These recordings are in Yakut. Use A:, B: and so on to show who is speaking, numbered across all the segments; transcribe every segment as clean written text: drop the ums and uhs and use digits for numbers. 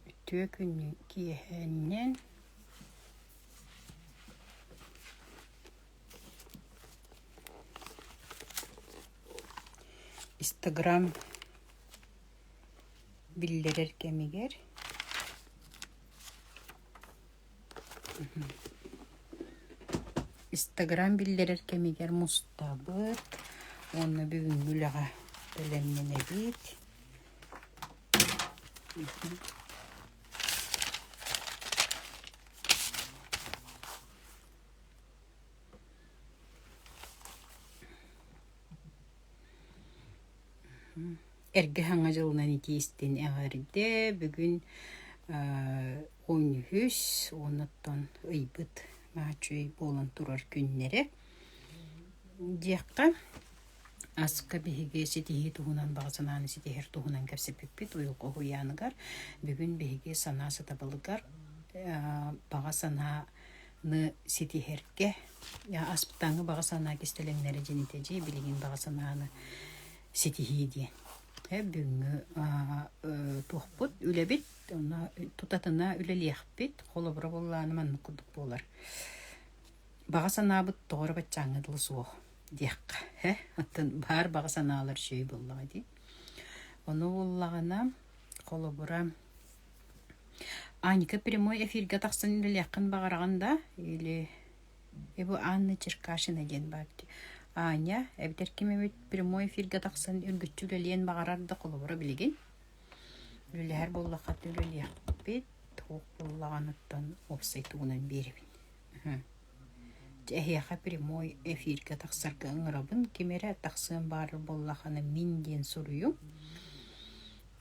A: Үтүө күнү киэһээннэн Инстаграм биллэрэр кэмигэр Инстаграм биллэрэр кэмигэр мустабыт уонна бүгүҥҥү үлэҕэ бэлэмнэнэбит. Эргэ Саҥа дьылынан итии-истиҥ эҕэрдэ! Бүгүн 13 уонуттан ыйбыт мааччый буолан турар күннэрэ диэххэ аска биһиги ситиһии туһунан баҕа санааны ситиһэр туһунан кэпсэппиппит уйулҕа уһуйааныгар бүгүн биһиги санаа сатабылыгар баҕа санааны ситиһэргэ аспытааҥҥы баҕа санаа кистэлэҥнэрэ дьин итэ билигин баҕа санааны ситиһии диэн. Бүгүҥҥү туохпут үлэбит онно тутатына үлэлиэхпит холобура буоллаҕына маннык курдук буолар. Баҕа санаабыт тоҕо эрэ баччааҥҥа дылы суох диэххэ э оттон баар баҕа санаалар үчүгэй буоллаҕа дии. Ону буоллаҕына холобура Анька прямой эфиргэ тахсан үлэлиэххин баҕараҕын да или Бу Анна Черкашина диэн баар дии. Аня эбэтэр ким эбит прямой эфиргэ тахсан үргүччү үлэлиэн баҕарар да холобура билигин үлэлэһэр буоллахха үлэлиэхпит туох буоллаҕыныттан уопсай тугунан биэрэбин. Дьэ эһиэхэ прямой эфиргэ тахсарга ыҥырабын. Ким эрэ тахсыан баҕарар буоллахына мин диэн суруйуҥ.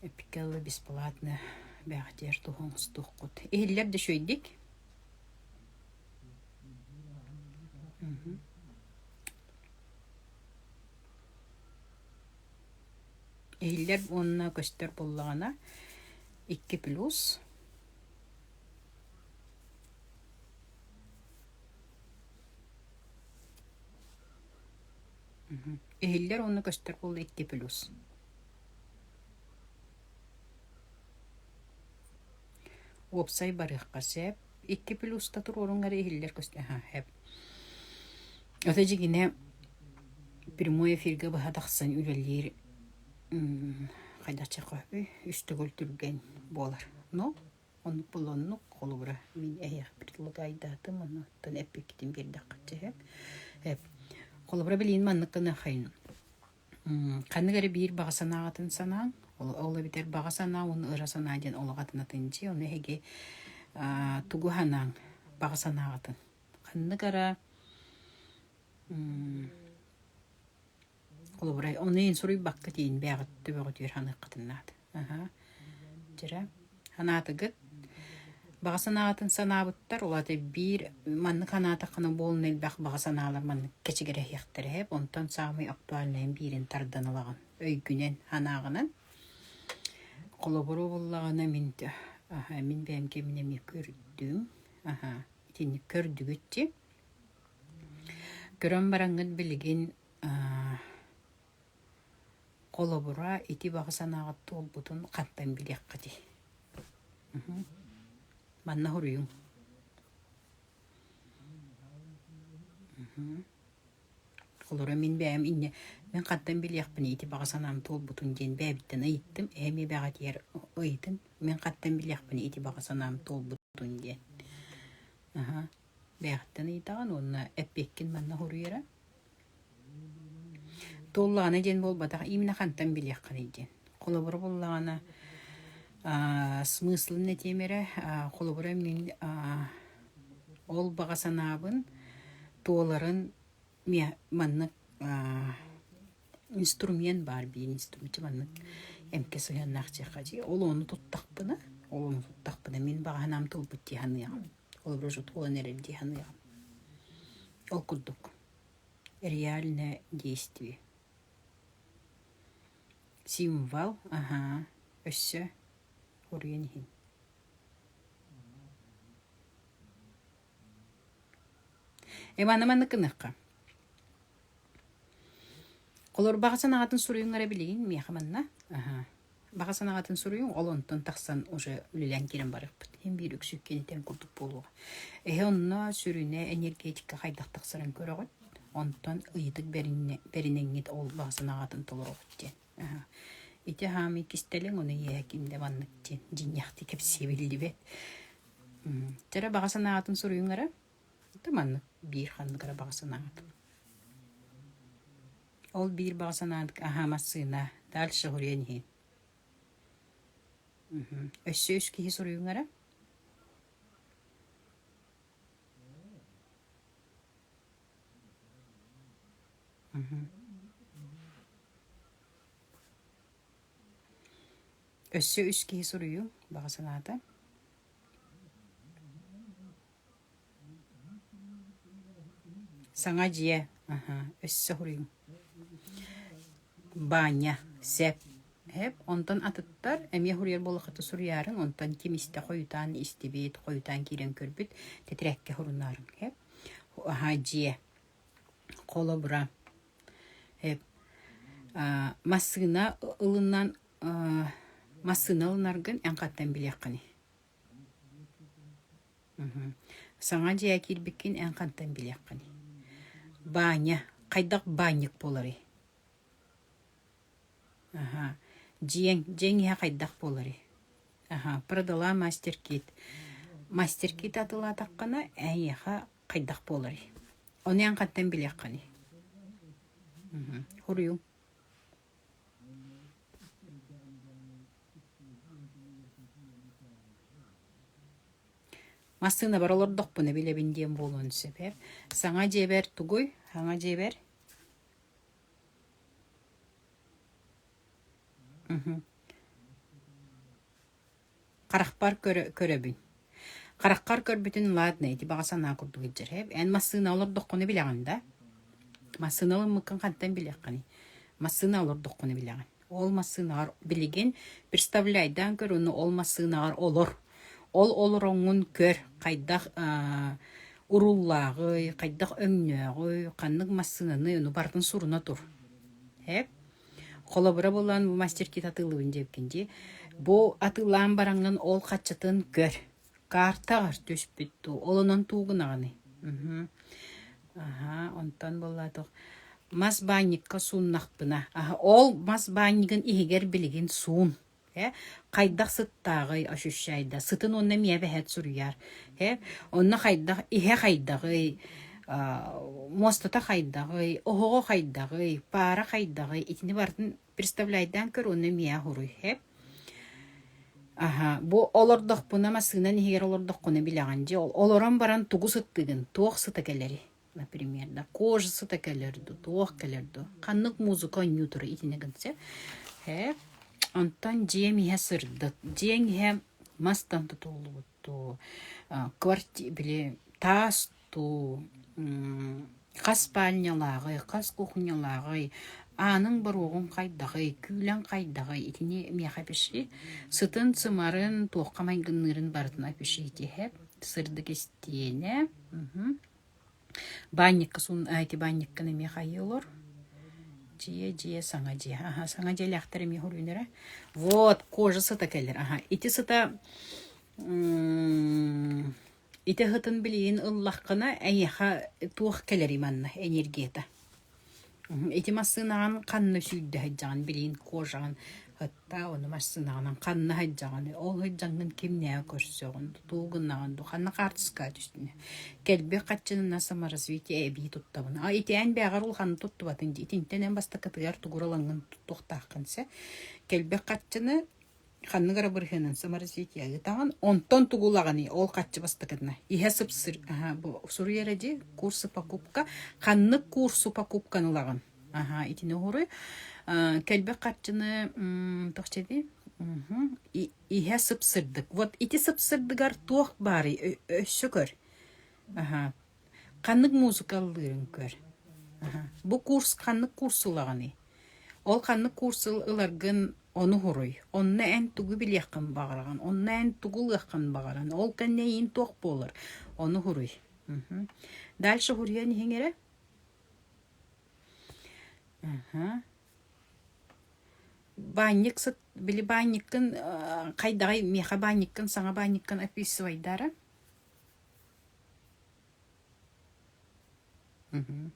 A: Эпикэлы бесплатно бэҕэтиэр туһу оҥостуоххут. Иһиллэр да үчүгэйдик. Иһиллэр уонна көстөр буоллаҕына 2 плюс Иһиллэр уонна көстөр буолла 2 плюс. Уопсай барыахха сөп. Икки плюста туруоруҥ эрэ иһиллэр көстө сөп. Ото дьигинэ прямой эфиргэ быһа тахсан үлэлиир хайдах чехөбүй үс төгүл түргэн буолар. Но оннук буолла оннук холобура мин эһиэхэ предлагайдаатым оннуттан эппиккитин биэрдэххэ сөп. Сөп. Холобура билигин маннык гыныаххайын Ханнык эрэ биир баҕа санааҕытын санааҥ, ол эбэтэр баҕа санаа уонна ыра санаа диэн олох атын-атын дьиэ, ону эһиги тугу санааҥ баҕа санааҕытын? Ханнык эрэ холобура ону иһин суруйбаккыт иһин бэйэҕит төбөҕүтүгэр саныаххытын наада. Аһа. Дьэрэ. Санаатыгыт? Баҕа санааҕытын санаабыттар, ол аата биир маннык санаатаххына буолан элбэх баҕа санаалар маннык кэчигирэһиэхтэрэ эп, онтон саамай актуальнайын биирин тардан ылаҕын өйгүнэн, санааҕынан. Холобуру буллаҕына мин аһа мин бэйэм кэмин эмиэ көрдүм. Аһа итинник көрдүгүт дии. Көрөн бараҥҥыт билигин Холобура, ити баҕа санааҕыт туолбутун хантан билиэххитий? Манна суруйуҥ. Холобура, мин бэйэм инньэ мин хантан билиэхпиний ити баҕа санаам туолбутун диэн бэйэбиттэн ыйыттым, эһэм эбэҕитигэр ыйытын, мин хантан билиэхпиний ити баҕа санаам туолбутун диэн. Аһа, бэйэҕиттэн ыйытаҕын уонна эппиэккин манна суруйара. Туоллаҕына диэн буолбатах, именно хантан билиэххиний диэн. Холобура буоллаҕына, смыслын этиэм эрэ, холобура мин ол баҕа санаабын туоларын маннык инструмент баар биир инструмент маннык эмкэ сыһыаннаах диэххэ дии. Ол ону туттахпына, ол ону туттахпына мин баҕа санаам туолбут дии саныаҕым. Холобура уже туолан эрэр дии саныаҕым. Ол курдук. Реальное действие. Символ, аһаа, өссө уруйан иһин. Ивана маннык гыныахха. Холобур, баҕа санаатын суруйуҥ эрэ билигин миэхэ манна. Аһаа. Баҕа санаҕытын суруйуҥ, ол онтон тахсан уже үлэлээн киирэн барыахпыт. Иһин биир үксүк кинитэн курдук буолуоҕа. Эһи онно сүрүнэ энергетика хайдах тахсарын көрөҕүт. Онтон ыйытык бэринэҥҥит ол баҕа санаҕытын толороҕут диэн. Ити хаамыы кистэлэҥ, ону ийэһэ ким да маннык диэн дьиҥнээхтик кэпсиэ биллибэт. Чэрэ баҕа санаҕытын суруйуҥ эрэ. Ити маннык биир ханнык эрэ баҕа санааҕытын. Ол биир баҕа санаатык аһаа массыына, дальше суруйан иһин. Өссө үс киһи суруйуҥ эрэ. Өссө үс киһи суруйуҥ баҕа санаата. Саҥа дьиэ, аһа, өссө суруйуҥ. Баанньа, сэп. Эп, онтон атыттар эмиэ суруйар буоллаххына суруйаарыҥ, онтон ким истэ хойутаан истибит, хойутаан киирэн көрбүт, тэтэрээккэ сурунаарыҥ. Эп, аһа, дьиэ. Холобура, эп, массыына ылынан массыына ылынаргын эн хантан билиэххиний? Саҥа дьиэ киирбиккин эн хантан билиэххиний? Баанньа, хайдах баанньык буоларый? Аһаа. Дьиэҥ, дьиэҥ иһэ хайдах буоларый? Аһаа. Продала мастер-кит. Мастер-кит атылаатаххына, эйиэхэ хайдах буоларый? Ону эн хантан билиэххиний? Хоруйуҥ. Массыынабар олордохпуна билэбин диэн буолуон сөп ээ. Саҥа дьиэбэр тугуй? Саҥа дьиэбэр? Харахпар көрөбүн. Хараххар көрбүтүн ладно, ити баҕа санаа курдук илдьэр ээ. Эн массыына олордоххуна билэҕин да? Массыына ылыммыккын хантан билиэххиний? Массыына олордоххуна билэҕин. Ол массыынаҕар билигин представляйдаан көр уонна ол массыынаҕар олор. Ол олороҥҥун көр, хайдах урууллааҕый, хайдах өҥнөөҕүй, ханнык массыынаны, ону барытын суруна тур. Эп? Холобура буолан бу мастер-кит атыылыыбын диэбиккин дии. Бу атыылаан бараҥҥын ол хаччытын көр. Картаҕар түспүт дуу, ол онон туугунаҕыный? Аһа, онтон буоллаатох мас баанньыкка сууннахпына. Аһа, ол мас баанньыгын иһигэр билигин суун. Э, хайдах сыттааҕый ощущайда сытын уонна эмиэ эбэһээт суруйар э онно хайдах иһэ хайдаҕый муостата хайдаҕый оһоҕо хайдаҕый паара хайдаҕый итини барытын представляйдаан көр уонна эмиэ суруй э Аһа, бу олордохпуна массыынан иһигэр олордоххуна билэҕин дьэ олорон баран тугу сыттыгын туох сыта кэлэрий например, да, кожа сыта кэлэр дуу, туох кэлэр дуу, ханнык музыка оонньуу турар итини гынса. Э, онтон дьиэм иһэ сырдык, дьиэҥ иһэ мастан тутуллубут дуу, кварти били таас дуу, хас спальнялааҕый, хас кухнялааҕый, ааныҥ боруогуҥ хайдаҕый, күүлэҥ хайдаҕый итини миэхэ пиши. Сытын-сымарын, туохха майгынныырын барытын опишите Сырдык истиэнэ. Баанньыкка суун ити баанньыккын эмиэ хайыы олор. Дьиэ, дьиэ, саҥа дьиэ. Аһа, саҥа дьиэлээхтэр эмиэ хоруйунара. Вот, кожа сыта кэлэр. Аһа, ити сыта ити ыһытын билигин ыллаххына, эйиэхэ туох кэлэрий манна энергията? Ити массыынаҕын ханна сүүрдэ сылдьаҕын билигин кожаҕын Хатта ону массыынаҕынан ханна сылдьаҕын, ол сылдьаҥҥын кимнээҕи көрсөҕүн, тугу гынаҕын дуу, ханна хаартыскаҕа түстүнэ. Кэлбит хаччыны на саморазвитие эбии туттабын. А ити эн бэйэҕэр улаханнык туттубатыҥ дии. Итинтэн эн бастакытыгар тугу ылаҥҥын туттуохтааххын сэ. Кэлбит хаччыны ханнык эрэ бырыһыанын саморазвитие ыытаҕын, онтон тугу ылаҕыный ол хаччы бастакытына. Иһэ сып-сыр, аһа, бу суруйар дии, курсы покупка. Ханнык курсу покупканы ылаҕын? Аһаа, итини уһуруй. Кэлбит харчыны туох дии иһэ сып-сырдык. Вот ити сып-сырдыгар туох баарый өссө көр. Аһаа. Ханнык музыка ыллыырын көр. Аһаа. Бу курс ханнык курс ылаҕыный? Ол ханнык курс ыларгын ону уһуруй. Онно эн тугу билиэххин баҕараҕын, онно эн тугу ылыаххын баҕаран, ол кэннэ эйиин туох буолар, ону уһуруй. Дальше уһуруйан иһиҥ эрэ. Аһа. Баанньык сыт... Били баанньыккын хайдаҕый миэхэ баанньыккын саҥа баанньыккын описывайдаара? Мгм.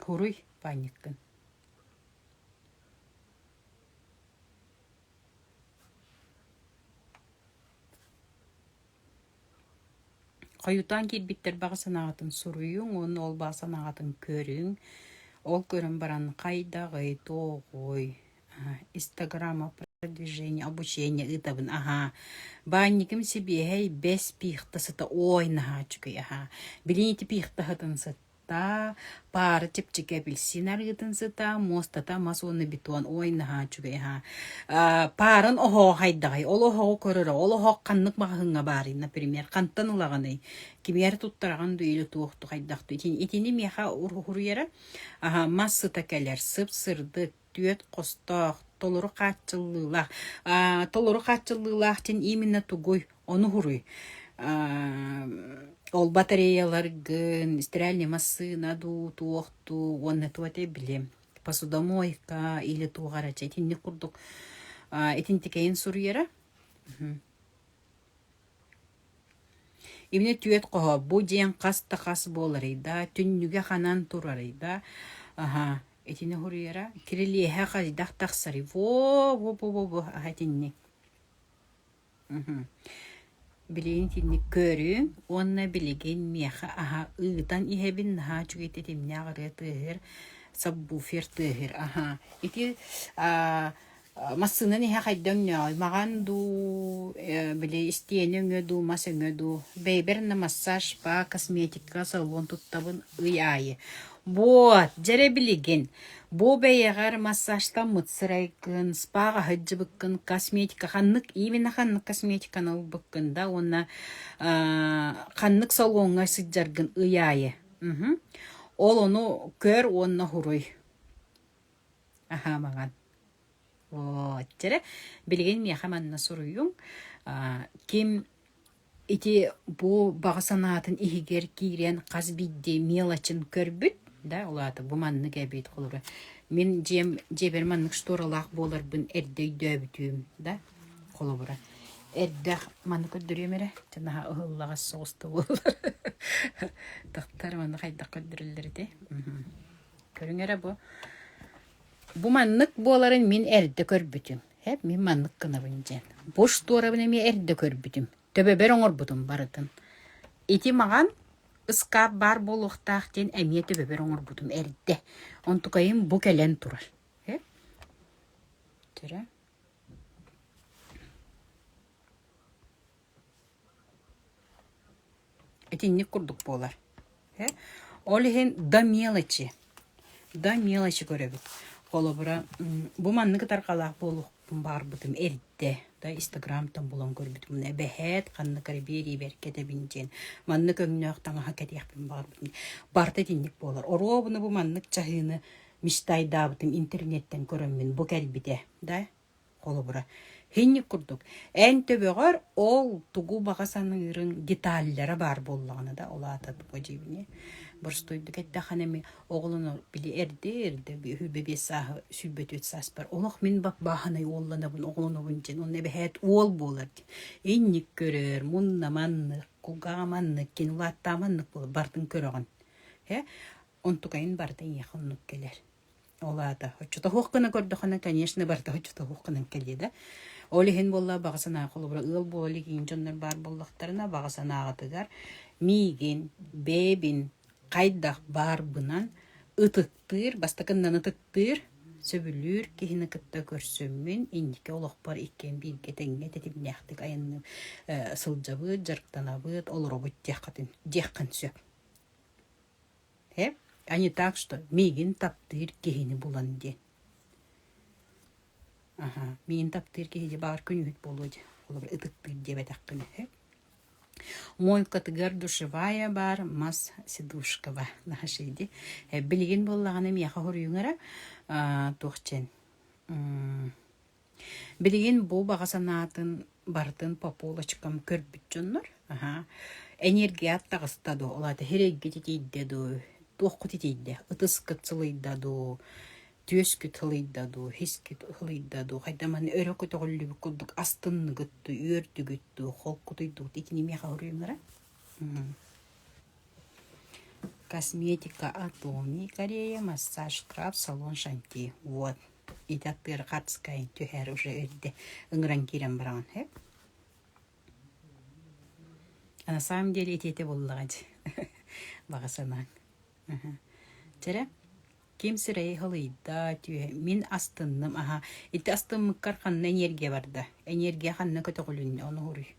A: Хуруй баанньыккын. Хойутаан киирбиттэр баҕа санааҕытын суруйуҥ уонна ол баҕа санааҕытын көрүҥ. Ол көрөн баран хайдаҕый, туоҕуй, Инстаграма продвижение, обучение ыытабын аһаа. Баанньыгым сибиэһэй бэс пихта сыта ой наһаа үчүгэй аһаа. Билигин ити пихта сытын сыт паара чэпчэки апельсин арыытын сыта, муостата мас уонна бетон. Ой, наһаа үчүгэй аһаа. Паарын оһоҕо хайдаҕый? Ол оһоҕу көрөрө, ол оһох ханнык маҕаһыыҥҥа баарый, например, хантан ылаҕыный? Кимиэхэ туттараҕын дуу или туох дуу хайдах дуу? Итини, итини миэхэ уруһуйара. Аһа, мас сыта кэлэр, сып-сырдык, түөрт хостоох, толору хааччыллыылаах. Толору хааччыллыылаах диэн именно тугуй? Ону уһуруй. Ол батареяларгын, стиральный массыына дуу, туох дуу, уонна туох этэй били посудомойка или туох эрэ чэ итинник курдук итинтикэйин суруйара. Именно түөрт хоһо бу диэн хас да хас буоларый да, түннүгэ ханан турарый да, аһа, итини суруйара. Кирилиэһэ хайдах тахсарый? Во, во, во, во, во, аһа итинник. Билигин итинник көрүҥ уонна билигин миэхэ аһа ыытан иһэбин наһаа үчүгэй тэтимнээх ырыа тыаһыыр, сабвуфер тыаһыыр аһаа. Ити аа Массыынан иһэ хайда өҥнөөҕүй? Маҕан дуу, били истиэнэ өҥө дуу, мас өҥө дуу? Бэйэбэр на массаж, спа, косметика, салон туттабын ый аайы. Вот, дьэрэ билигин бу бэйэҕэр массажтаммыт сырайгын, спаҕа сылдьыбыккын, косметика ханнык именно ханнык косметиканы ылбыккын да уонна ханнык салоҥҥа сылдьаргын ый аайы. Ол ону көр уонна хуруй. Аһаа, маҥан. Вот, дьэрэ, билигин миэхэ манна суруйуҥ. Ким ити бу баҕа санаатын иһигэр киирэн хас биирдии мелочын көрбүт, да, ол аата бу маннык эбит, холобура, мин дьиэм дьиэбэр маннык шторалаах буоларбын эрдэ өйдөөбүтүм, да, холобура. Эрдэ манны көрдөрүөм эрэ, дьэ наһаа ыһыллаҕас соҕус да буоллар. Тахтар манна хайдах көрдөрөллөр ити. Көрүҥ эрэ бу. Бу маннык буоларын мин эрдэ көрбүтүм. Эп мин маннык гынабын диэн. Бу шторабын эмиэ эрдэ көрбүтүм. Төбөбөр оҥорбутум барытын. Ити маҕан ыскаап баар буолуохтаах диэн эмиэ төбөбөр оҥорбутум эрдэ. Онтукайым бу кэлэн турар. Эп. Төрө. Итинник курдук буолар. Ол иһин до мелочи, до мелочи көрөбүт. Холобура, бу маннык ытарҕалаах буолуохпун баҕарбытым эрдэ. Да Инстаграмтан булан көрбүтүм. Эбэһээт ханнык эрэ биэриибэр кэтэбин диэн. Маннык өҥнөөх таҥаһа кэтиэхпин баҕарбытым. Барыта итинник буолар. Оруобуна бу маннык чаһыыны мечтайдаабытым интернеттэн көрөммүн бу кэлбитэ. Да Холобура, хинник курдук, эн төбөҕөр ол тугу баҕа саныырыҥ деталлара баар буоллаҕына да, ол аата туга дьиибини боростуойдук эттэххинэ эми оҕолоно били эрдэ эрдэ 25 сааһы 24 сааспар олох мин бааһынай уолланабын оҕолонобун диэн уонна эбэһээт уол буолар диэн инник көрөр мунна маннык кулгааҕа маннык кини улааттаа маннык буолар барытын көрөҕүн э онтукайын барыта эйиэхэ оннук кэлэр Ол аата оччотоһуох гына көрдөххүнэ, конечно, барыта оччотоһуох гынан кэлиэ да. Ол иһин буолла баҕа санаа холобура ыал буола илик дьоннор баар буоллахтарына баҕа санааҕытыгар миигин, бэйэбин хайдах баарбынан ытыктыыр, бастакыннан ытыктыыр, сөбүлүүр киһини кытта көрсөммүн инники олохпор иккиэн бииргэ тэҥҥэ тэтимнээхтик айанныы сылдьабыт, дьарыктанабыт, олоробут диэххин диэххин сөп. Э, а не так, что миигин таптыыр киһини булан диэн. Аха, миигин таптыыр киһи дьэ баҕар күнүүһүт буолуо дьэ. Холобур, ытыктыыр диэбэтэххинэ. Э? Мойкатыгар душевая баар, мас сидушкаба наһашиди. Э, билигин буоллаҕына миэхэ хоруйуҥ эрэ туох чэн Билигин бу баҕа санаатын барытын по полочкам көрбүт дьоннор, аһаа, энергият таҕыста дуо, ол аата сирэйгит итийдэ дуо, Туоххут итийдэ? Ытыскыт сылыйда дуу, түөскүт сылыйда дуу, хискит сылыйда дуу, хайда маны өрө көтөҕүллүбүт курдук астынныгыт дуу, үөрдүгүт дуу, холкутуйдугут итини миэхэ хоруйуҥара? Косметика Атоми Корея, массаж краб, салон Шанти. Вот. Ити аттыгар хатскайын түһэр уже эрдэ ыҥыран киирэн бараҕын һэп. А на самом деле ити этэ буоллаҕа дии. Баҕа санааҥ. Чэрэ, ким сирэйи халыйда, түһэ мин астынным аһа. Ити астыммыккар ханна энергия барда? Энергия ханна көтөҕүлүннэ ону уруй.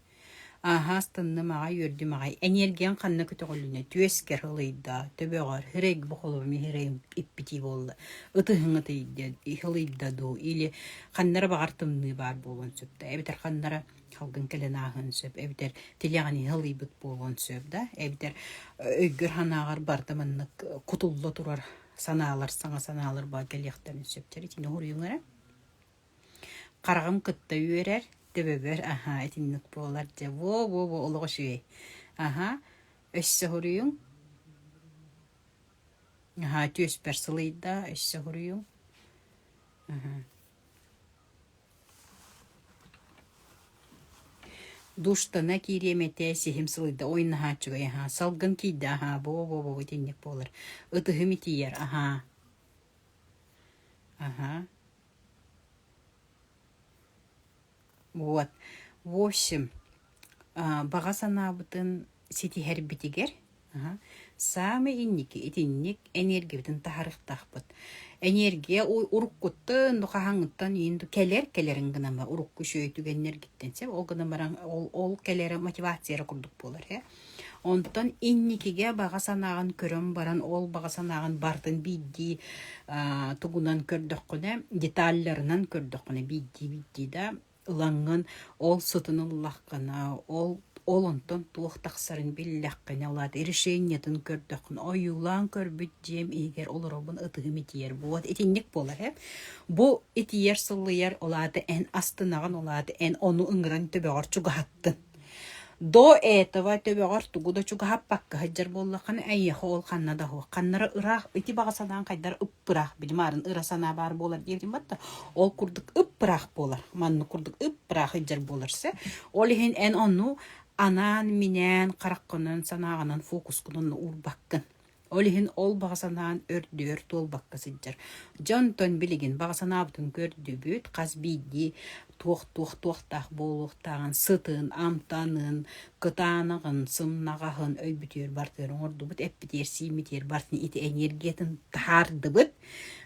A: Ааһа астынным аҕай, үөрдүм аҕай. Энергияҥ ханна көтөҕүлүннэ? Түөскэр ылыйда, төбөҕөр, һирэйг бу холобум һирэйим иппитии буолла. Ытыһыҥ ытыйда, ылыйда дуу или ханна эрэ баҕар тымныы баар буолуон сөп да, эбэтэр ханна эрэ халгын кэлэн ааһыан сөп, эбэтэр тилэҕин иһэ ылыйбыт буолуон сөп да, эбэтэр өйгөр-санааҕар барыта маннык кутулла турар санаалар, саҥа санаалар баар кэлиэхтэрин сөп. Чэ, итини уһуруйуҥ эрэ. Хараҕым кытта үөрэр, төбөбөр аһаа итинник буолар дьэ во-во-во олох үчүгэй. Аһаа, өссө уһуруйуҥ. Аһаа, түөспэр сылыйда, өссө уһуруйуҥ. Аһаа. Душтана киириэм этэ, сиһим сылыйда, ой наһаа үчүгэй аһаа, салгын киирдэ аһаа, во-во-во итинник буолар. Ытыһым итийэр аһаа. Аһаа. Вот. В общем, баҕа санаабытын ситиһэрбитигэр саамай инники итинник энергиябытын таһаарыахтаахпыт. Энергия уруккуттан, хаһааҥҥыттан иин кэлэр кэлэрин гынан баран урукку үчүгэй түгэннэргиттэн сөп ол гынан баран ол, ол кэлэрэ мотивация эрэ курдук буолар ээ. Онтон инникигэ баҕа санааҕын көрөн баран, ол баҕа санааҕын барытын биирдии тугунан көрдөххүнэ, деталларынан көрдөххүнэ биирдии-биирдии да ылаҥҥын ол сытын ыллаххына, ол ол онтон туох тахсарын биллэххинэ, ол аата решениетын көрдөххүнэ, ойуулаан көрбүт дьиэм иһигэр олоробун ытыһым итийэр буолуо. Итинник буолар ээ. Бу итийэр сыллыйар, ол аата эн астынаҕын, ол аата эн ону ыҥыран төбөҕөр чугаһаттын. До этого төбөҕөр тугу да чугаһаппакка сылдьар буоллаххына, эйиэхэ ол ханна да суох. Ханнара ыраах ити баҕа санааҥ хайдах ып-ыраах билим аарын ыра санаа баар буолар диэбитим батта ол курдук ып-ыраах буолар. Маннык курдук ып-ыраах сылдьар буолар сэ. Ол иһин эн ону анаан-минээн хараххынан, санааҕынан фокускунан уурбаккын. Ол иһин ол баҕа санаан өрдүгэр туолбакка сылдьар. Дьэ онтон билигин баҕа санаабытын көрдүбүт, хас биирдии туох-туох туохтаах буолуохтааҕын, сытын, амтанын, кытаанаҕын, сымнаҕаһын өйбүтүгэр барытыгар оҥордубут, эппитигэр-сииммитигэр барытын ити энергиятын таһаардыбыт.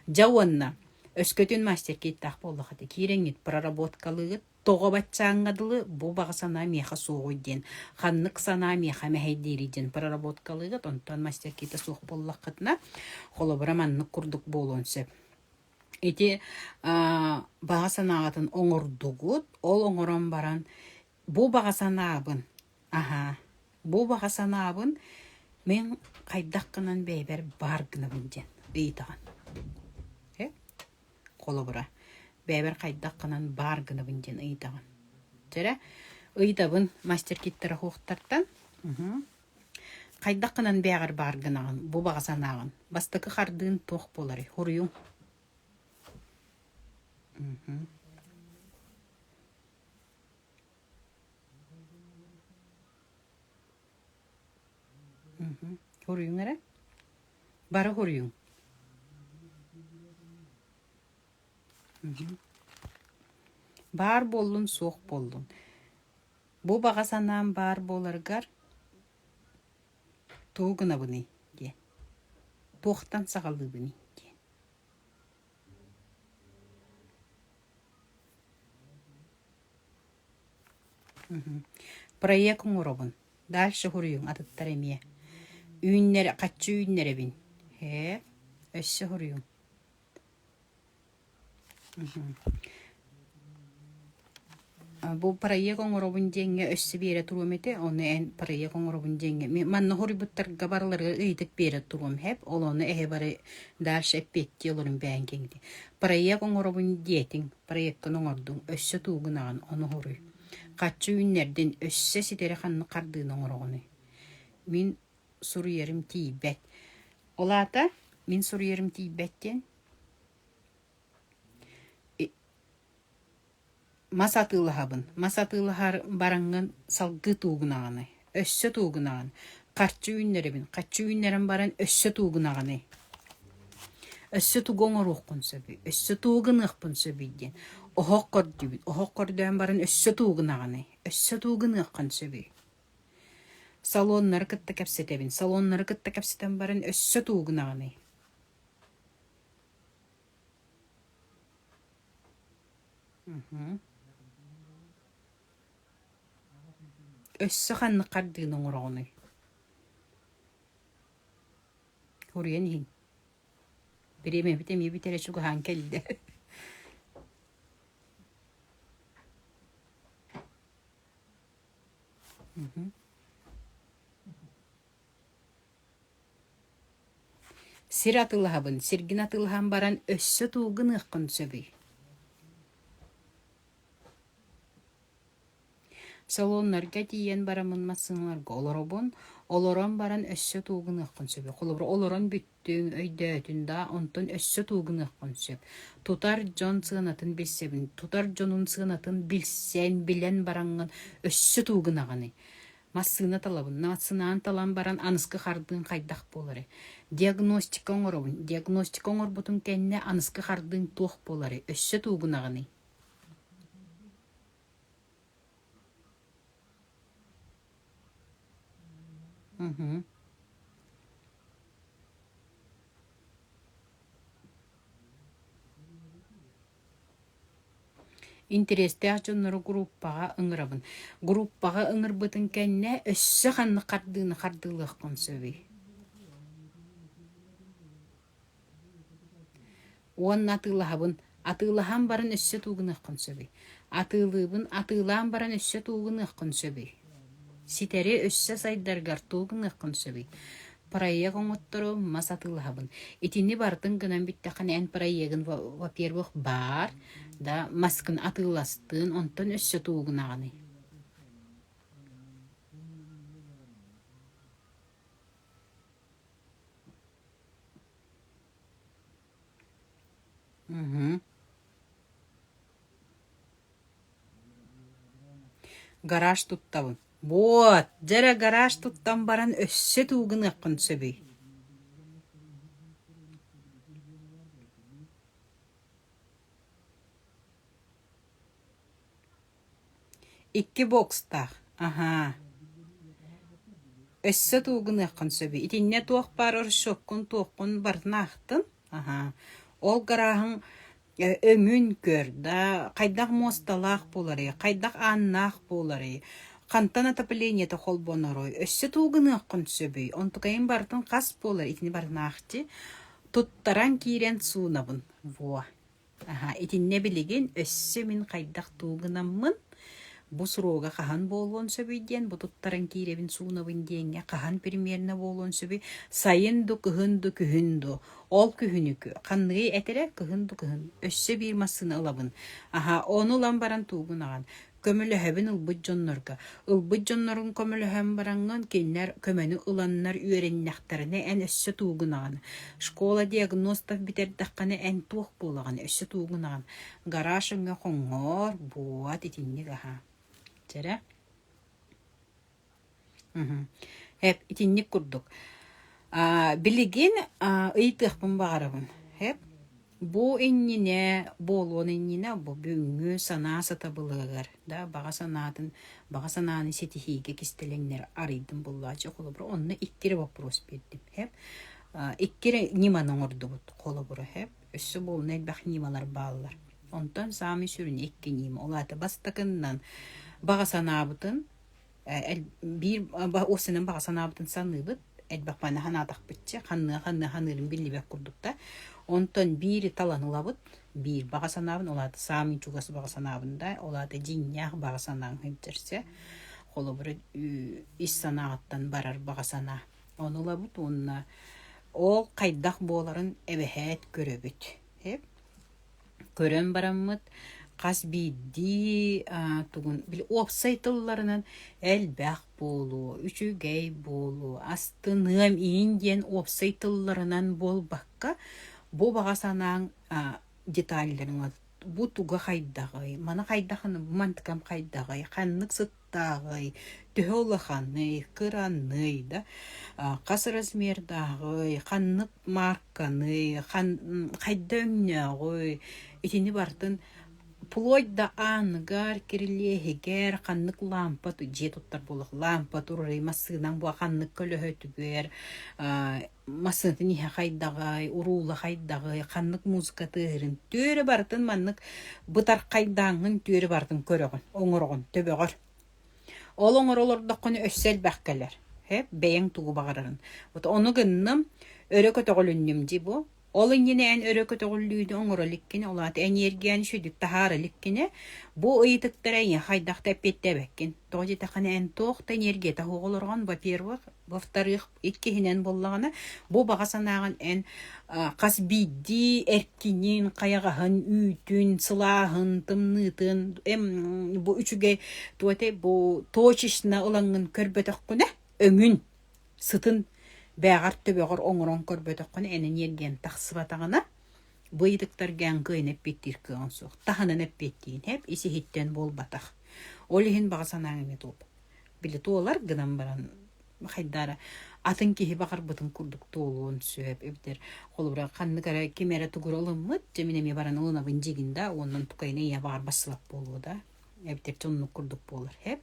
A: Дьэ уонна өскөтүн мастер-киттаах буоллаххына киирэҥҥит проработкалыыгыт, Тоҕо баччааҥҥа дылы бу баҕа санаа миэхэ суоҕуй диэн, ханнык санаа миэхэ мэһэйдиирий диэн проработкалыыгыт, онтон мастер-кита суох буоллаххытына, холобура маннык курдук буолуон сөп. Ити баҕа санааҕытын оҥордугут, ол оҥорон баран бу баҕа санаабын, аһаа, бу баҕа санаабын мин хайдах гынан бэйэбэр баар гынабын диэн ыйытаҕын. Холобура, бэйэбэр хайдах гынан баар гынабын диэн ыйытаҕын. Чэрэ, ыйытабын мастер-киттара суохтартан. Хайдах гынан бэйэҕэр баар гынаҕын, бу баҕа санааҕын. Бастакы хардыын туох буоларый? Хоруйуҥ. Хоруйуҥ эрэ. Бары хоруйуҥ. Баар буоллун, суох буоллун. Бу баҕа санаам баар буоларыгар тугу гынабыный диэн. Туохтан саҕалыыбыный диэн. Проект оҥоробун. Дальше суруйуҥ атыттар эмиэ. Үүннэр хаччы үүннэрэбин. Ээ, өссө суруйуҥ. Бу проект оҥоробун диэҥҥэ өссө биэрэ туруом этэ, ону эн проект оҥоробун диэҥҥэ манна суруйбуттарга барыларыгар ыйытык биэрэ туруом һэп, ол ону эһи бары дальше эппиэттии олорун бэйэҥ киҥди. Проект оҥоробун диэтиҥ, проеккын оҥордуҥ, өссө тугу гынаҕын, ону суруй. Хаччы үүннэрдин, өссө ситэри ханнык хардыыны оҥороҕунуй? Мин суруйарым тиийбэт. Ол аата мин суруйарым тиийбэт диэн Мас атыылаһабын, мас атыылаһар бараҥҥын салгыы туугунаҕыный, өссө туугунаҕын, харчы үүннэрэбин, харчы үүннэрэн баран өссө туугунаҕыный, өссө тугу оҥоруоххун сөбүй, өссө тугу гыныахпын сөбүй диэн оһох көрдүүбүн, оһох көрдөөн баран өссө тугу гынаҕыный, өссө тугу гыныаххын сөбүй. Салоннары кытта кэпсэтэбин, салоннары кытта кэпсэтэн баран өссө тугу гынаҕыный. Өссө ханнык хардыыны оҥороҕунуй? Суруйан иһиҥ. Бириэмэбит эмиэ бүтэрэ чугаһаан кэллэ. Сир атыылаһабын, сиргин атыылаһан баран өссө тугу гыныаххын сөбүй? Салоннарга тиийэн бараммын массыыналарга олоробун, олорон баран өссө тугу гыныаххын сөбүй? Холобура, олорон бүттүҥ, өйдөөтүн да, онтон өссө тугу гыныаххын сөп. Тутар дьон сыанатын билсэбин, тутар дьонун сыанатын билсэн, билэн бараҥҥын өссө тугу гынаҕыный? Массыына талабын, массыынаҕын талан баран аныскы хардыыҥ хайдах буоларый? Диагностика оҥоробун, диагностика оҥорбутум кэннэ аныскы хардыыҥ туох буоларый? Өссө тугу гынаҕыный? Мгм. Интэриэстээх дьоннору группаҕа ыҥырабын. Группаҕа ыҥырбытыҥ кэннэ өссө ханнык хардыыны хардыылыаххын сөбүй? Уонна атыылаһабын. Атыылаһан баран өссө тугу гыныаххын сөбүй? Атыылыыбын, атыылаан баран өссө тугу гыныаххын сөбүй? Ситэри өссө сайдаргар тугу гыныаххын сөбүй? Проект оҥоттору мас атыылаһабын. Итини барытын гынан бүттэххинэ эн проегын во-первых баар, да маскын атыыластын, онтон өссө тугу гынаҕыный? Мгм. Гараж туттабын. Буот, дьэ эрэ гараж туттан баран өссө тугу гыныаххын сөбүй? Икки бокстаах, аһаа. Өссө тугу гыныаххын сөбүй? Итиннэ туох баар расчеккун туоххун барытын аахтын? Аһаа. Ол гарааһыҥ өҥүн көр да, хайдах муосталаах буоларый, хайдах ааннаах буоларый, хантан отоплениета холбоноруй, өссө тугу гыныаххын сөбүй, онтукайын барытын хас буолар, итини барытын аахчы, туттаран киирэн суунабын, во. Аһа, итиннэ билигин өссө мин хайдах тугу гынаммын, бу срога хаһан буолуон сөбүй диэн, бу туттаран киирэбин суунабын диэҥҥэ хаһан примерно буолуон сөбүй, сайын ду, кыһын ду, күһүн ду. Ол күһүнүкү ханныгый этэрэ кыһын ду кыһын өссө биир массыына ылабын. Аһа, ону ылан баран туугун аҕан. Көмөлөһөбүн ылбыт дьоннорго. Ылбыт дьоннорун көмөлөһөн бараҥҥын кинилэр көмөнү ыланнар үөрэннэхтэринэ эн өссө туугун аҕан. Школа диагностов бүтэрдэххинэ эн туох буолаҕын өссө туугун аҕан. Гараж өҥө хоҥҥоор, буот итинник аһа. Чэрэ. Эп итинник курдук. Билигин ыйытыахпын баҕарабын. Эп бу иннинэ буолуон иннинэ бу бүгүҥҥү санаа сатабылыгар да баҕа санаатын баҕа санааны ситиһиигэ кистэлэҥнэри арыйдым буллааччы холобура онно икки эрэ вопрос биэрдим. Эп икки эрэ ньыманы оҥордубут холобура эп өссө буолуна элбэх ньымалар бааллар. Онтон саамай сүрүнэ икки ньыма. Ол аата бастакыннан баҕа санаабытын биир уопсайынан баҕа санаабытын саныыбыт, элбэх маны санаатахпытча, ханныа-ханныа саныырын биллибэт курдук да. Онтон биири талан ылабыт, биир баҕа санаабын, ол аата саамай чугас баҕа санаабын да, ол аата дьиҥнээх баҕа санааҥ сылдьарса, холобура ис санааҕыттан барар баҕа санаа. Ону ылабыт уонна ол хайдах буоларын эбэһээт көрөбүт. Көрөн бараммыт. Хас биирдии тугун били уопсай тылларынан элбэх буолуо, үчүгэй буолуо, астыныам иин диэн уопсай тылларынан буолбакка, бу баҕа санааҥ деталларын бу туга хайдаҕый, маны хайдахын бу мантыкам хайдаҕый, ханнык сыттааҕый, төһө улаханый, кыраный да, хас размердааҕый, ханнык маарканый, хайда өҥнөөҕүй, итини барытын вплоть да ааныгар, кирилиэһигэр ханнык лаампа дьиэ туттар буолуох лаампа турарый, массыынаҥ буо ханнык көлөһөтүгэр массыынатын иһэ хайдаҕай, уруула хайдаҕый, ханнык музыка тыаһырын түөрэ барытын маннык бытархайдааҥҥын түөрэ барытын көрөҕүн, оҥороҕун төбөҕөр. Ол оҥоро олордоххуна өссө элбэх кэлэр. Һэп, бэйэҥ тугу баҕарарын. Вот ону гынным, өрө көтөҕүлүннүм дии бу. Ол иннинэ эн өрө көтөҕүллүүнү оҥоро иликкинэ, ол аата эниэргийэни сүдүк таһаара иликкинэ, бу ыйытыктара эйиэхэ хайдах да эппиэттээбэккин. Тоҕо диэтэххинэ эн туох да эниэргийэтэ суох олороҕун, во-первых, во-вторых, иккиһинэн буоллаҕына, бу баҕа санааҕын эн хас биирдии эркинин, хайаҕаһын, үүтүн, сылааһын, тымныытын, бу үчүгэй туох этэй, бу точечно ылаҥҥын көрбөтөххүнэ, өҥүн сытын бээҕэр төбөҕөр оҥорон көрбөтөххүнэ эн эниэргиэн тахсыбатаҕына бу ыйытыктарга эн кыайан эппиэттиир кыаҕыҥ суох таһынан эппиэттиин һэп ис иһиттэн буолбатах ол иһин баҕа санааҥ эмиэ туолбат били туолар гынан баран хайдаара атын киһи баҕарбытын курдук туолуон сөп эбэтэр холобура ханнык эрэ ким эрэ тугура ылыммыт дьэ мин эмиэ баран ылынабын дьигин да уонна тукайына ийэ баҕар бассылап буолуо да эбэтэр оннук курдук буолар һэп.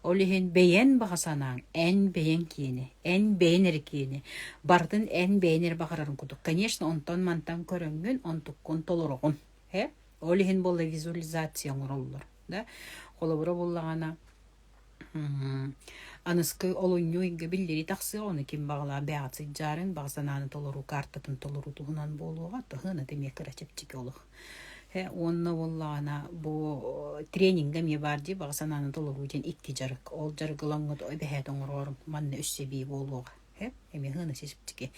A: Ол иһин бэйэн баҕа санааҥ, эн бэйэҥ киэнэ, эн бэйэн эрэ киэнэ, барытын эн бэйэн эрэ баҕарарын курдук. Конечно, онтон-мантан көрөҥҥүн, онтуккун толороҕун. Һэп. Ол иһин буолла визуализация оҥороллор. Да? Холобура буоллаҕына, Аныскы олунньу ыйга биллэрии тахсыа, ону ким баҕалаах бэйэҕит сылдьаарын, баҕа санааны толоруу каартатын толоруу туһунан буолуоҕа, туһуна эмиэ кыра чэпчэки олох. Уонна буоллаҕына бу тренингэ эмиэ баар дии баҕа санааны толоруу диэн икки дьарык. Ол дьарыгы ылаҥҥыт эбэһээт оҥороорум манна өссө эбии буолуоҕа. Эмиэ һыана чэпчэки.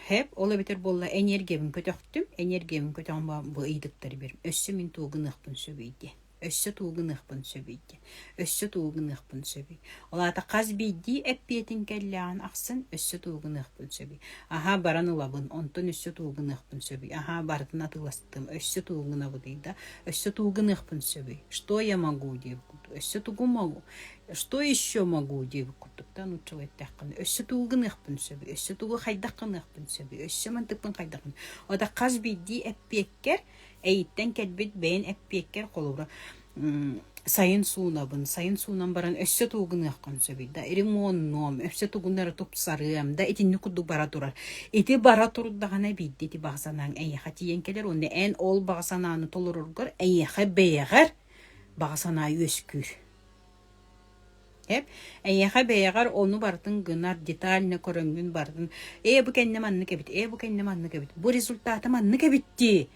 A: Хэп, ол эбэтэр буолла энергиябын көтөхтүм, энергиябын көтөҕөн бу ыйытыктары биэрим. Өссө мин тугу гыныахпын сөбүй диэн. Өссө тугу гыныахпын сөбүй диэн. Өссө тугу гыныахпын сөбүй. Ол аата хас биирдии эппиэтин кэллэҕин ахсын өссө тугу гыныахпын сөбүй. Аһаа баран ылабын, онтон өссө тугу гыныахпын сөбүй. Аһаа барытын атыыластым, өссө тугу гынабыный да, өссө тугу гыныахпын сөбүй. Что я могу диэбит курдук. Өссө тугу могу? Что еще могу диэбит курдук да нууччалыы эттэххинэ. Өссө тугу гыныахпын сөбүй? Өссө тугу хайдах гыныахпын сөбүй? Өссө мантыкпын хайдах Ота хас биирдии эппиэккэр Эйиттэн кэлбит бэйэн эппиэккэр холобура сайын суунабын, сайын суунан баран өссө тугу гыныаххын сөбүй да, ремоннуом, өссө тугун эрэ тупсарыам да итинник курдук бара турар. Ити бара турдаҕына биирдэ ити баҕа санааҥ эйиэхэ тиийэн кэлэр уонна эн ол баҕа санааны толороргор эйиэхэ бэйэҕэр баҕа санаа үөскүүр. Эп, эйиэхэ бэйэҕэр ону барытын гынар, детально көрөҥҥүн барытын ээ бу кэннэ маннык эбит, ээ бу кэннэ маннык эбит, бу результата маннык эбит дии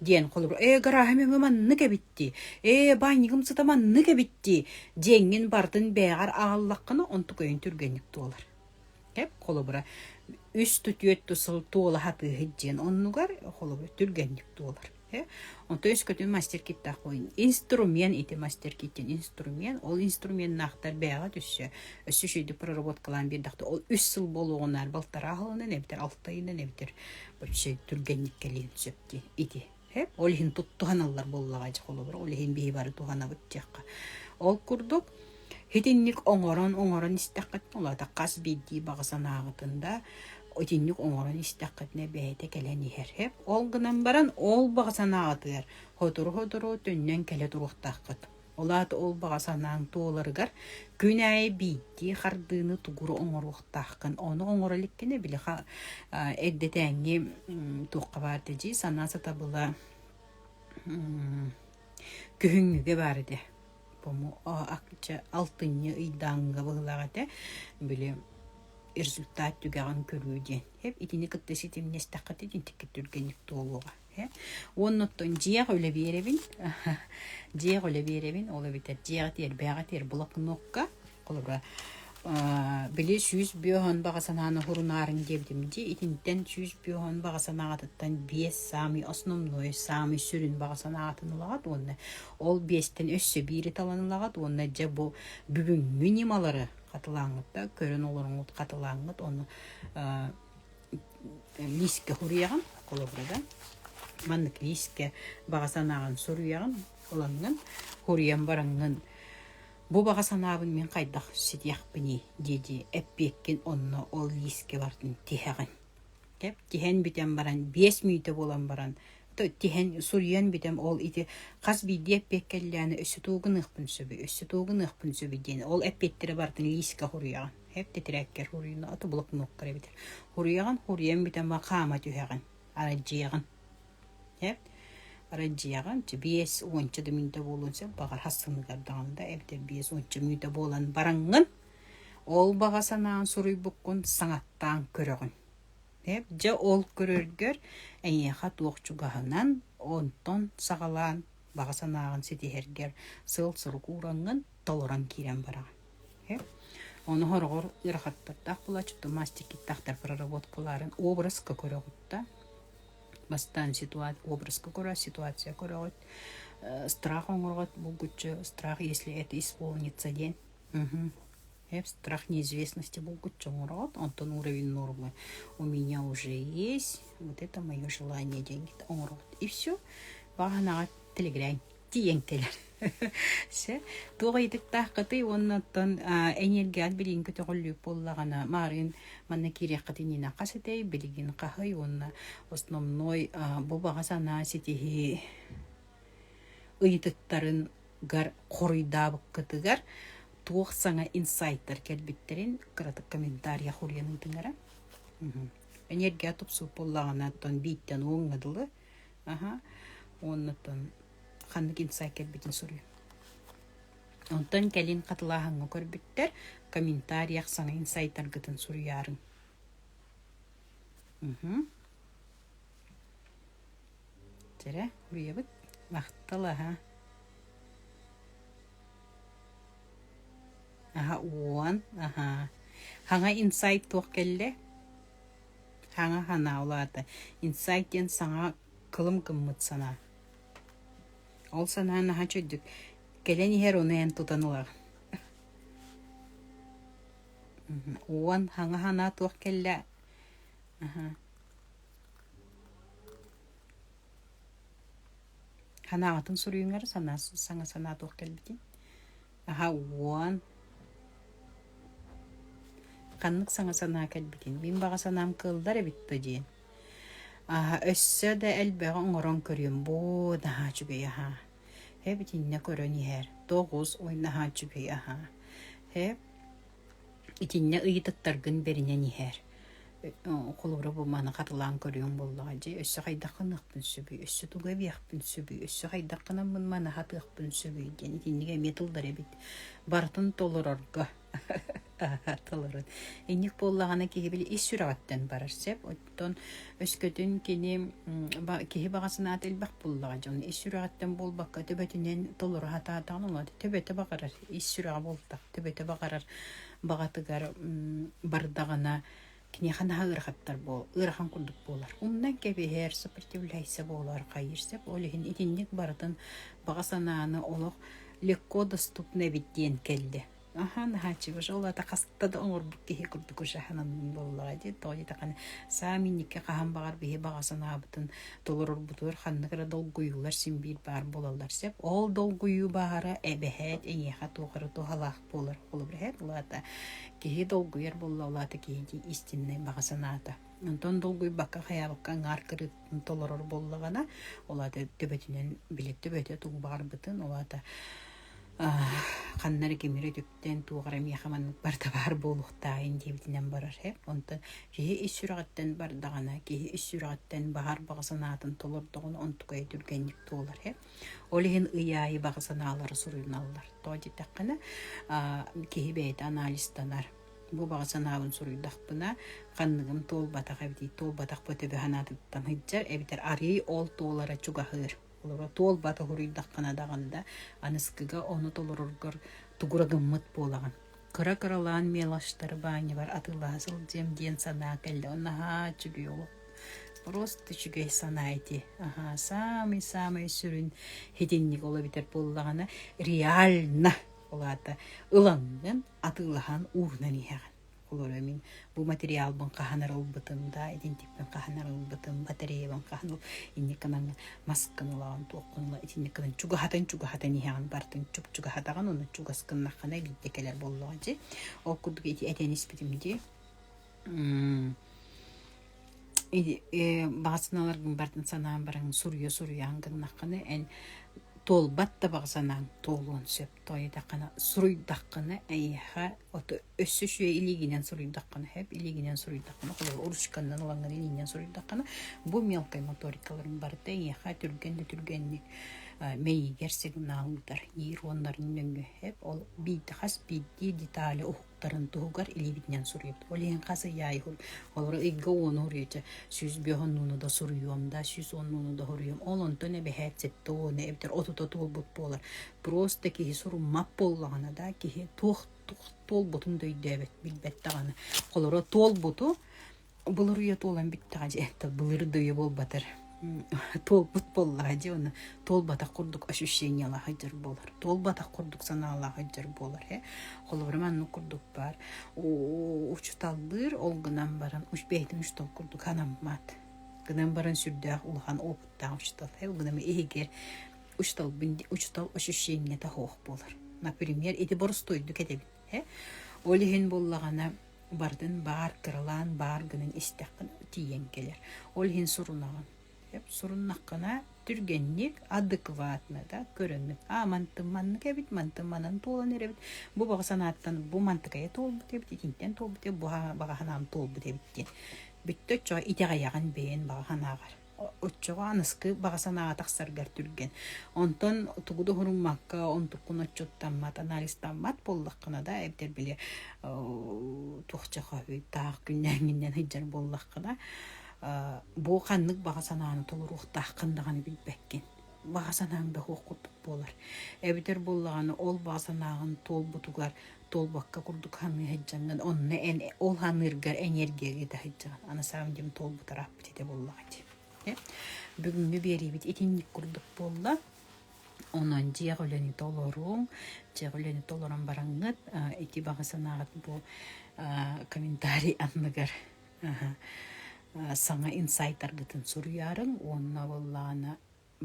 A: диэн холобур ээ гарааһым өҥө маннык эбит дии, ээ баанньыгым сыта маннык эбит дии диэҥҥин барытын бэйэҕэр аҕаллаххына онтук өйүн түргэнник туолар. Эп, холобура үс түөрт сыл туола сатыыһыт диэн оннугар холобура түргэнник туолар. Онто өскөтүн мастер-киттаах буолан инструмент ити мастер-киттин инструмент ол инструменнаахтар бэйэҕэ түссе өссө үчүгэйдик проработкалаан биэрдэхтэ ол үс сыл буолуоҕунаар балтараа сылынан эбэтэр алта ыйынан эбэтэр вообще түргэнник кэлиэн сөп дии ити ол иһин туһаналлар буоллаҕа дьэ холобура ол иһин биһи бары туһанабыт диэххэ ол курдук Итинник оҥорон оҥорон истэххитинэ, ол аата хас биирдии баҕа санааҕытын да итинник оҥорон истэххитинэ бэйэтэ кэлэн иһэр. Һэп ол гынан баран ол баҕа санааҕытыгар сотору-сотору төннөн кэлэ туруохтааххыт. Ол аата ол баҕа санааҥ туоларыгар күн аайы биирдии хардыыны тугура оҥоруохтааххын. Ону оҥоро иликкинэ били эрдэтээҥҥи туохха баар дии санаа сатабыла күһүҥҥүгэ баар этэ. Алтынньы ыйдааҥҥа быһыылаах этэ, били результат түгэҕин көрүү диэн. Итини кытта ситимнэстэххит итинтиккит түргэнник туолуоҕа. Уонна оттон дьиэҕэ үлэ биэрэбин. Дьиэҕэ үлэ биэрэбин, ол эбэтэр дьиэҕэ тиэрбээҕэ тиэр блокнокка, холобура, Били 150 баҕа санааны уһурунаарыҥ диэбитим дии. Итинтэн 150 баҕа санааҕытыттан биэс саамай основной, саамай сүрүн баҕа санааҕытын ылаҕыт уонна ол биэстэн өссө биири талан ылаҕыт уонна дьэ бу бүгүҥҥү ньымалары хатылааҥҥыт да көрөн олороҥҥут хатылааҥҥыт ону лиискэ суруйаҕын холобура да маннык лиискэ баҕа санааҕын суруйаҕын ылаҥҥын суруйан бараҥҥын Бу баҕа санаабын мин хайдах ситиэхпиний дии-дии эппиэккин онно ол лиискэ бардын тиһэҕин. Кэп тиһэн бүтэн баран 5 мүнүүтэ буолан баран тиһэн суруйан бүтэн ол ити хас биирдии эппиэт кэллэҕинэ өссө тугу гыныахпын сөбүй, өссө тугу гыныахпын сөбүй диэн ол эппиэттэри барытын лиискэ суруйаҕын. Эп тэтэрээккэр суруйна, ото блокноккар эбэтэр. Суруйаҕын, суруйан бүтэн ба хаама түһэҕин, арадьыйаҕын. Эп Арадьыйаҕын 50 да мүнүүтэ буолуон сөп, баҕар хассыныгар даҕаны да эбэтэр 50 мүнүүтэ буолан бараҥҥын, ол баҕа санаан суруйбуккун саҥаттаан көрөҕүн. Эп дьэ ол көрөргөр эйиэхэ туох чугаһынан, онтон саҕалаан баҕа санааҕын ситиһэргэр сыал-сорук уураҥҥын толорон киирэн бараҕын. Ону хороҕор ыарахаттардаах буолааччы, мастер-киттаахтар проработкаларын образка көрөҕүт да Бастаан образка көрө, ситуация көрөҕүт, страх оҥороҕут булгуччу, страх, если это исполнится диэн. Страх неизвестности булгуччу оҥороҕут, онтон уровень нормы у меня уже есть, вот это мое желание диэн оҥороҕут. И все, баҕанаҕа телегрань тиийэн кэлэр. Сөп. Туох ыйытыктааххытый уонна оттон энергият билигин көтөҕүллүү буоллаҕына, маарыын манна киириэххит иннинэ хас этэй, билигин хаһый уонна основной бу баҕа санаа ситиһии ыйытыктарыгар хоруйдаабыккытыгар туох саҥа инсайттар кэлбиттэрин кыратык комментария хоруйан ыытыҥара. Энергия тупсубут буоллаҕына, оттон бииртэн уоҥҥа дылы Аха. Уонна оттон ханнык инсайт кэлбитин суруй. Онтон кэлин хатылааһыҥҥа көрбүттэр комментариях саҥа инсайтаргытын суруйаарыҥ. Угу. Чэрэ, уруйабыт. Махтал аха. Аха, уон. Аха. Хаҥа инсайт туох кэллэ? Хаҥа санаа ол аата инсайт диэн саҥа кылым гыммыт санаа. Ол санаа наһаа үчүгдүк кэлэн иһэр ону эн тутан ылаҕын. Уон хаҥа санаа туох кэллэ? Аха. Санааҕытын суруйуҥ эрэ санаа саҥа санаа туох кэлбитин. Аһа уон Ханнык саҥа санаа кэлбитин, мин баҕа санаам кыаллар эбит дуо диэн. Аһа өссө да элбэҕи оҥорон көрүөм буо наһаа үчүгэй аһаа. Һэ итиннэ көрөн иһэр. Тоҕус ой наһаа үчүгэй аһаа. Һэ Итиннэ ыйытыктаргын бэринэн иһээр. Холобура бу маны хатылаан көрүөҥ буоллаҕа дии, өссө хайдах гыныахпын сөбүй, өссө тугу эбиэхпин сөбүй, өссө хайдах гынаммын маны хатыахпын сөбүй диэн итинник эмиэ тыллар эбит. Барытын толорорго толорон. Инник буоллаҕына киһи били ис сүрэҕиттэн барар сөп. Оттон өскөтүн кини киһи баҕа санаата элбэх буоллаҕа дьон ис сүрэҕиттэн буолбакка төбөтүнэн толоро сатаатаҕына ол төбөтө баҕарар ис сүрэҕэ буолтах төбөтө баҕарар баҕатыгар бардаҕына киниэхэ наһаа ыарахаттар буол ыарахан курдук буолар. Умнан кэбиһэр, сопротивляйся буолар, хайыыр сөп. Ол иһин итинник барытын баҕа санааны олох легко доступно эбит диэн кэллэ. Аха, наһааччыбыш. Ол аата хаста да оҥорбут киһи курдук ушахананным буоллаҕа дии. Тоҕо диэтэххинэ, саам инникки хаһан баҕар биһи баҕа санаабытын толорорбутугар ханнык эрэ долгуйуулар син биир баар буолаллар сөп. Ол долгуйуу баара эбэһээт эйиэхэ туох эрэ туһалаах буолар. Холобур, эһээт ол аата киһи долгуйар буолла, ол аата киһи истиннэй баҕа санаата. Онтон долгуйбакка хайаабакка аҥаар кырыытын толорор буоллаҕына, ол аата төбөтүнэн били төбөтө тугу баҕарбытын, ол аата ханна эрэ кимири үтүктэн туох эрэ миэхэ маннык барыта баар буолуохтааҕын диэбитинэн барар эп. Онтон киһи ис сүрэҕиттэн бардаҕына, киһи ис сүрэҕиттэн баҕар баҕа санаатын толордоҕуна онтукайа түргэнник туолар эп. Ол иһин ый аайы баҕа санаалары суруйуналлар. Тоҕо диэтэххинэ, киһи бэйэтэ анализтанар. Бу баҕа санаабын суруйдахпына, ханныгым туолбатах эбитий, туолбатах бу төбө санаатыттан сылдьар эбэтэр арыый ол туолара чугаһыыр. Олоро туолбата суруйдаххына даҕаны да, аныскыга ону толороргор тугура гыммыт буолаҕын. Кыра-кыралаан мелочтары баанньабар атыылаһа сылдьыам диэн санаа кэллэ. Наһаа үчүгэй олох. Просто үчүгэй санаа ити. Аһаа, саамай-саамай сүрүн итинник ол эбитэр буоллаҕына реально ол аата ылаҥҥын атыылаһан уурунан иһэҕин. Холобура мин бу материалбын хаһан ылбытым да, итинтикпин хаһан ылбытым, батареябын хаһан ыл инник гынан маскын ылаҕын, туоххун ыла итинник гынан чугаһатан-чугаһатан иһэҕин барытын чуп-чугаһатаҕын уонна чугас гыннаххына биирдэ кэлэр буоллаҕа дии. Ол курдук ити этэн испитим дии. Баҕа санааларгын барытын санаан баран суруйа-суруйаан гыннаххына эн туолбат да баҕа санааҥ туолуон сөп. Тоҕо диэтэххинэ суруйдаххына эйиэхэ ото өссө үчүгэй илиигинэн суруйдаххына сөп, илиигинэн суруйдаххына холобур ручканнан ылаҥҥын илиинэн суруйдаххына бу мелкай моторикаларын барыта эйиэхэ түргэн да түргэнник мэйиигэр сигнал ыытар нейроннарын нөҥүө сөп. Ол биирдэ хас биирдии детали уһуктарын туһугар илиибитинэн суруйабыт. Ол иһин хас ый аайы олору ыйга уону суруйаччы 105 оннуну да суруйуом да, 110 оннуну да суруйуом. Ол онтон эбэһээт 70 эбэтэр отута туолбут буолар. Просто киһи суруммат буоллаҕына да, киһи туох туолбутун да өйдөөбөт, билбэт даҕаны. Холоро туолбуту былыр үйэ туолан бүттэҕэ дьэ былыр да үйэ буолбатар туолбут буоллаҕа дии уонна туолбатах курдук ощущениелаах сылдьар буолар туолбатах курдук санаалаах сылдьар буолар ээ холобура маннык курдук баар учуталлыыр ол гынан баран бэйэтин учутал курдук санаммат гынан баран сүрдээх улахан опыттаах учутал ээ ол гынан иһигэр учуталбын учутал ощущениета суох буолар например ити боростуойдук этэбин ээ ол иһин буоллаҕына Барытын баар кыралаан баар гынан истэххинэ тиийэн кэлэр. Ол иһин сурунаҕын. Суруннаххына түргэнник, адекватно да көрөҥҥүн аа мантым маннык эбит, мантым манан туолан эрэбит, бу баҕа санааттан бу мантыкайа туолбут эбит, итинтэн туолбут эбит, бу баҕа санаам туолбут эбит диэн. Бүттэ оччоҕо итэҕэйэҕин бэйэн баҕа санааҕар. Оччоҕо аныскы баҕа санааҕа тахсаргар түргэн. Онтон тугу да уһуруммакка, онтуккун отчуттаммат, анализтаммат буоллаххына да, эбэтэр били туохча таах күннээҥҥиннэн сылдьар буоллаххына, бу ханнык баҕа санааны толоруохтааххын даҕаны билбэккин. Баҕа санааҥ да суох курдук буолар. Эбэтэр буоллаҕына ол баҕа санааҕын туолбутугар туолбакка курдук саныы сылдьаҥҥын, онно эн ол саныыргар энергия ыыта сылдьаҕын. Аны самом деле туолбут ырааппыт этэ буоллаҕа дии. Бүгүҥҥү биэриибит итинник курдук буолла. Онон дьиэҕэ үлэни толоруҥ, дьиэҕэ үлэни толорон бараҥҥыт ити баҕа санааҕыт бу комментарий анныгар саҥа инсайтаргытын суруйаарыҥ уонна буоллаҕына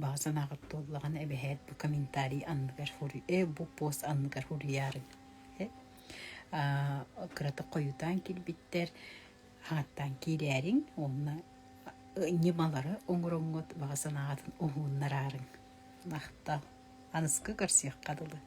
A: баҕа санааҕыт туоллаҕына эбэһээт бу комментарий анныгар э бу пост анныгар суруйаарыҥ кыратык хойутаан киирбиттэр хааттаан киирээриҥ уонна ньымалары оҥороҥҥут баҕа санааҕытын уһууннараарыҥ махтал аныскы көрсүөххэ дылы.